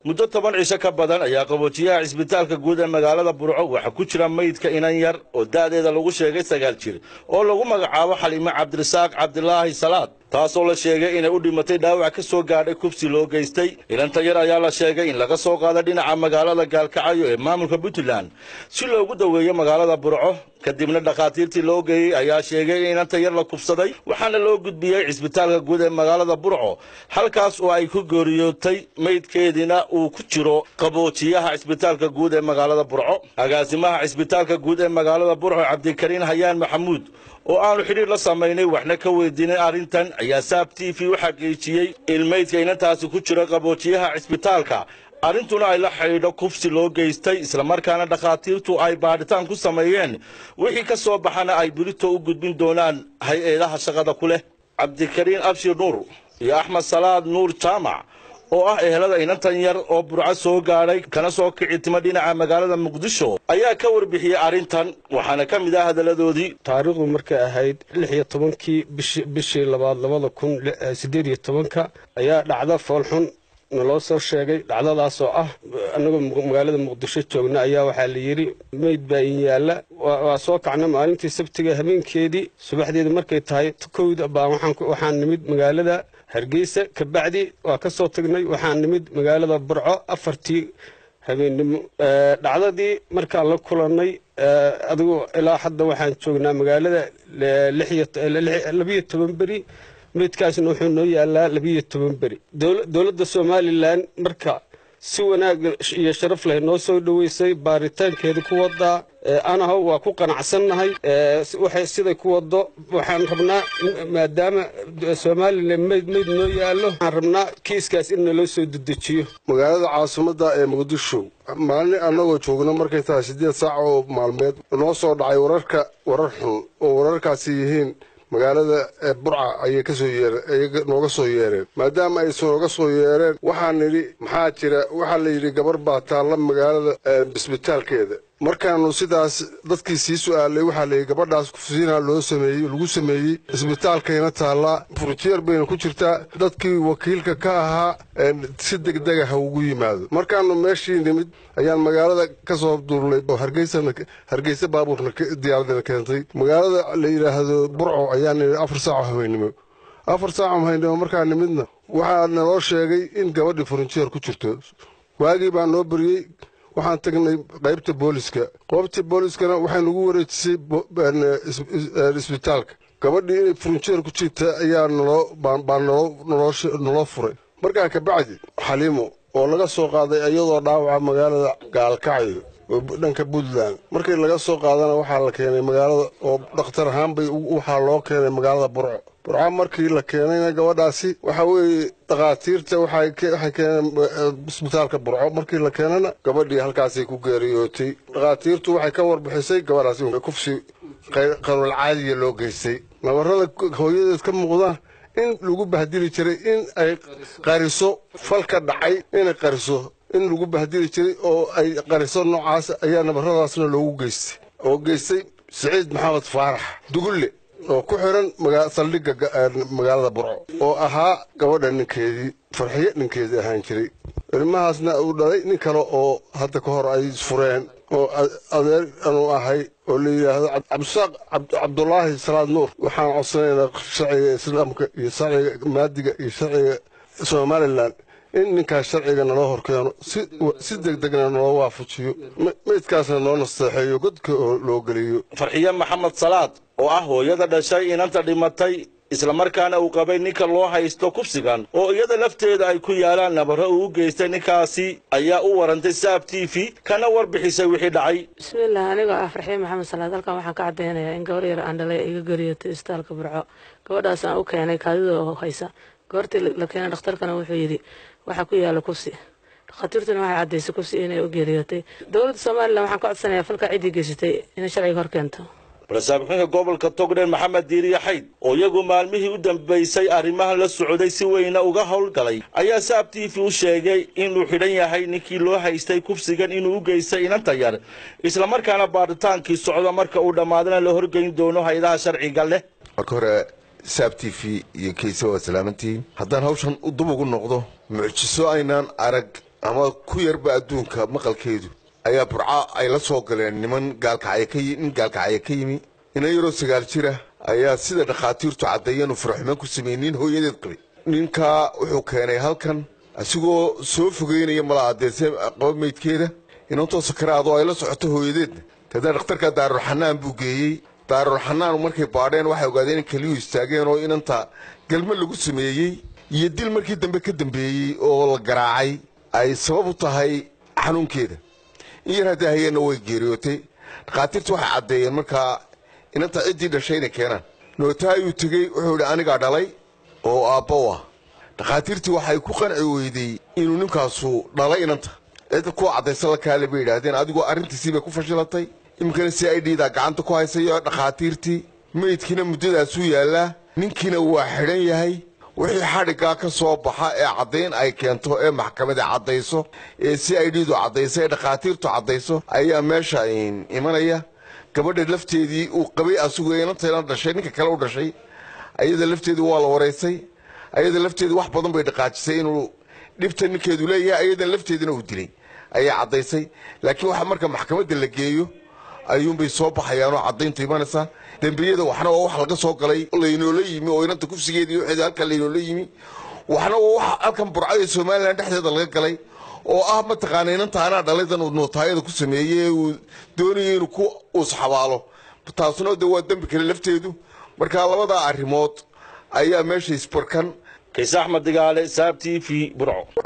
Muddo 10 cisho ka badan ayaa qaboojiyaha cisbitaalka guud ee magaalada Burco waxaa ku jira meydka inan yar oo da'deeda lagu sheegay 9 jir oo lagu magacaabo Xaliimo Cabdirasaaq Cabdilaahi Salaad, taasoo la sheegay inay u dhimatay dhaawac ka soo gaadhay kufsi loo geystay. Inanta yar ayaa la sheegay in laga soo qaaday dhinaca magaalada Gaalkacyo ee maamulka Puntland si loogu daweeyo magaalada Burco. Kadibna dhakhaatiirtii loo geeyey ayaa sheegay in inanta yar la kufsaday, waxaana loo gudbiyey cisbitaalka guud ee magaalada Burco, halkaas oo ay ku geeriyootay, meydkeediina uu ku jiro qaboojiyaha cisbitaalka guud ee magaalada Burco. Agaasimaha cisbitaalka guud ee magaalada Burco, Cabdikariin Hayaan Maxamuud, oo aanu xidhiir la samaynay waxna ka weydiinay arrintan, ayaa Saab TV u xaqiijiyey in meydka inantaasi ku jiro qaboojiyaha cisbitaalka, arrintuna ay la xidhiidho kufsi loo geystay, islamarkaana dhakhaatiirtu ay baadhitaan ku sameeyeen, wixii ka soo baxana ay birito u gudbin doonaan hay-adaha shaqada ku leh. Cabdikariin Abshir Nuur iyo Axmed Salaad Nuur Jaamac oo ah ehelada inantan yar oo Burco soo gaadhay kana soo kici tima dhinaca magaalada Muqdisho ayaa ka warbixiyey arrintan, waxaana ka mid ah hadalladoodii. Taariikhdu markay ahayd 16-kii bishii labaad 2018-ka ayaa dhacda foolxun naloo soo sheegay. Dhacdadaasoo ah annagoo magaalada Muqdisho joogna ayaa waxaa la yidhi meyd baa in yaalla. Waa soo kacna maalintii Sabtiga habeenkeedii, subaxdeedu markay tahay 1da baa waxaan nimid magaalada Hargeysa. Kabacdi waa ka soo tagnay, waxaan nimid magaalada Burco 4tii habeennimo. Dhacdadii markaan la kulannay, adigu ilaa hadda waxaan joognaa magaalada 12 beri, meydkaasna wuxuu noo yaalaa 12 beri. Dowladda Somalilan marka si wanaag iyo sharaf leh noo soo dhoweysay, baaritaankeeda ku wadaa anaho waa ku qanacsannahay waxay siday ku wado. Waxaan rabnaa, maadaama Somalilan meyd meyd noo yaallo, waxaan rabnaa kiiskaas in naloo soo dedejiyo. Magaalada caasimadda ee Muqdisho maalin annagoo joogno markay tahay 8 saac oo maalmeed noo soo dhacay wararka, warar xun oo wararkaasi yihiin magaalada Burca ayay kasoo yeerayay nooga soo yeereen. Maadaama ay nooga soo yeereen, waxaan nidhi maxaa jira? Waxaa la yidhi gabar baa taalla magaalada isbitaalkeeda. Markaanu sidaas dadkii sii su'aalay, waxaa la yidhi gabadhaas kufsiinaa loo sameeyey, lagu sameeyey, isbitaalkayna taallaa, furjeer bayna ku jirtaa, dadkii wakiilka ka ahaa si degdega ha ugu yimaado. Markaanu meeshii nimid ayaan magaalada ka soo duurnay oo Hargeysana, Hargeysa baabuurna diyaaradina keentay magaalada la yidhaahdo Burco ayaan nidhi 4 saaco habeennimo. 4 saaco habeennimo markaa nimidna waxaa naloo sheegay in gabadhii furunjeer ku jirto. Waagii baa noo beriyey, waxaan tagnay qaybta booliska. Qoobtii booliskana waxay nagu wareejisay isbitaalka. Gabadhii inay furunjeer ku jirta ayaa naloo baa naloo furay. Markaa kabacdi Xaliimo oo laga soo qaaday iyadoo dhaawaca magaalada Gaalkacyo oo dhanka Puntland, markii laga soo qaadana waxaa la keenay magaalada oo dhakhtar ahaan bay waxaa loo keenay magaalada Burco. Burco markii la keenayna gabadhaasi waxa weeye dhakhaatiirta waxay keeneen isbitaalka Burco. Markii la keenana gabadhii halkaasay ku geeriyootay. Dhakhaatiirtu waxay ka warbixisay gabadhaasi kufsi qarul caadiya loo geystay, nabarrada hooyadeed ka muuqdaan in lagu bahdili jiray, in ay qariso falka dhacay, inay qariso in lagu bahdili jiray oo ay qariso noocaas ayaa nabarradaasna loogu geystay, oo geystay Siciid Maxamed Faarax Dugulle oo ku xiran saldhigga magaalada Burco, oo ahaa gabadha ninkeedii, Farxiye ninkeedii ahaan jiray. Ilmahaasna uu dhalay nin kale oo hadda ka hor ay isfureen oo adeer anuu ahay oo la yidhaahdo Cabdisaaq Cabdulaahi Salaad Nuur. Waxaan codsanaynaa sharciga Islaamka iyo sharciga maadiga iyo sharciga Somalilan in ninkaas sharciga naloo horkeeno, si degdegna naloo waafajiyo, meydkaasna noo nasteexeeyo, godka oo loo geliyo. Farxiye Maxamed Salaad oo ah hooyada dhashay inanta dhimatay, islamarkaana uu qabay ninka loo haysto kufsigan, oo iyada lafteeda ay ku yaalaan nabarro uu u geystay ninkaasi, ayaa u warantay Saab TV kana warbixisay wixii dhacay. Bismiillah, anigoo ah Farxiye Maxamed Salaad, halkan waxaan ka caddeynayaa in gabar yar aan dhalay iga geeriyootay isbitaalka Burco. Gabadhaas aan u keenay kaadida oo haysa. Goortii la keenay dhakhtarkana wuxuu yidhi waxaa ku yaala kufsi, dhakhaatiirtuna waxay caddaysay kufsi inay u geeriyootay. Dowladda Somalilan waxaan ka codsanayaa falka ciddii geysatay inay sharciga hor keento. Barasaabixinka gobolka Togdheer Maxamed Diiriye Xayd oo iyagu maalmihii u dambeysay arrimahan la socday si weyna uga howlgalay ayaa Saab TV u sheegay inuu xidhan yahay ninkii loo haystay kufsigan inuu u geystay inanta yar, islamarkaana baadhitaankii socdo, marka uu dhammaadana la horgeyn doono hay-adaha sharciga leh. Marka hore Saab TV iyo Kayse waa salaamantihiin. Haddaan hawshan dub ugu noqdo, mucjiso aynaan arag Ama ku yarba adduunka maqalkeedu ayaa Burca ay la soo galeen niman Gaalkacyo, nin Gaalkacyo ka yimi. Inan yaroo 9 jira ayaa, sida dhakhaatiirtu caddeeyeen, uu faraxumaan ku sameeyey nin hooyadeed qabay. Ninkaa wuxuu keenay halkan asigoo soo fogeynaya malaha deese qaba meydkeeda inantoo sakaraadoo ay la socoto hooyadeedna. Deedna dhakhtarka Daarulxanaan buu geeyey. Daarulxanaan markay baadheen, waxay ogaadeen in keliyuhu istaageen oo inanta galmo lagu sameeyey iyo dil markii dambe ka dambeeyey oo la garaacay ay sabab u tahay xanuunkeeda. In yar haddii hayeenna way geeriyootay. Dhakhaatiirtu waxay caddeeyeen markaa inanta ciddii dhashay inay keenaan. Nootaayuu tegey, wuxuu yidhi anigaa dhalay oo aabbow ah. Dhakhaatiirtii waxay ku qanci weydey inuu ninkaasu dhalay inanta. Cid ku caddaysa la kaale bay yidhaahdeen. Adigoo arrintiisii bay ku fashilatay. Iminkana si ay dhiidaa gacanta ku haysayo dhakhaatiirtii. Meydkiina muddadaasuu yaallaa, ninkiina waa xidhan yahay. Wixii xadhiggaa ka soo baxa ee caddayn ay keento, ee maxkamada caddayso, ee si ay dhiidu caddayso, ee dhakhaatiirtu caddayso ayaa meesha imanaya. Gabadha lafteedii uu qabay asigu, inantayna dhashay, ninka kale u dhashay, ayada lafteedii waa la waraysay. Ayada lafteedii wax badan bay dhaqaajisay. Inuu dhibta ninkeedu leeyahay, ayadan lafteedina uu dilay ayay caddaysay. Laakiin waxa marka maxkamadda la geeyo ayuunbay soo baxayaanoo caddayntu imanaysaa. Dembiyada waxna waa wax laga soo galay, laynoola yimi oo inanta kufsigeedii waxeeda halkan laynoola yimi. Waxna waa wax halkan Burcada Somaliland dhexdeeda laga galay oo ah, mataqaana, inanta anaa dhalaydan uu nootaayada ku sameeyey, uu doonayay inuu ku usxabaalo. Taasuna de waa dembi kale lafteedu. Marka labadaa arrimood ayaa meesha isbarkan. Kayse Axmed Digaale, Saab TV, Burco.